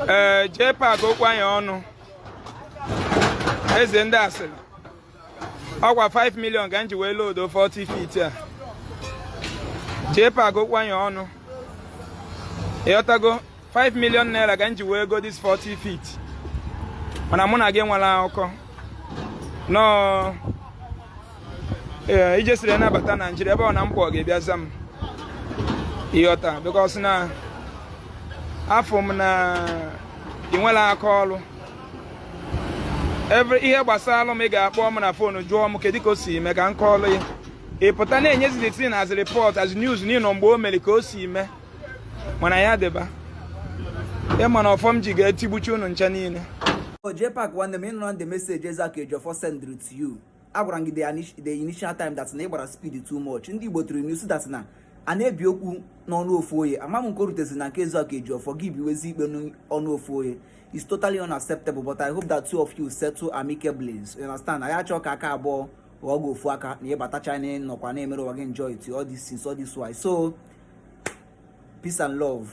Ee, JPAC, okwu anyị ọnụ, eze ndị asịrị. Ọkwa 5 million ka m ji wee lodo 40 feet a. JPAC, okwu anyị ọnụ, ịghọtago? 5 million naira ka m ji wee go this 40 feet, mana mụ na gị nwere akụkọ nọọ. Ee, ijesiri nabata Naijiria ebe ọ na mkpọ ga-ebịa za m, ịghọta? Because na afọ m na ị nwere aka ọrụ. Every ihe gbasara m, ị ga-akpọ m na phone, jụọ m kedu ka o si mee ka m kọọlụ ya. Ị pụta na-enyezi the thing as report, as news, n'ịnọ mgbe o mere ka o si mee. Mana ya dịba, ịma na ọfọm ji ga-etigbuchi unu ncha niile. JPAC nwanne m, ịnụrụ the message Ezeaku Ejiofor send to you. Agwara m gị the initial time that na ị gbara speed too much. Ndị Igbo tụrụ news that na a na-ebi okwu n'ọnụ ofu onye. Ama m nke o rutezi na nke Ezeaku Ejiofor, gị biwezi ikpe n'ọnụ ofu onye is totally unacceptable, but I hope that two of you settle amicably, you understand? Anyị achọ ka aka abụọ ghọọ gị ofu aka na ịbatacha na ịnọkwa na-emere ụwa gị enjoy to all these things, all this why. So peace and love.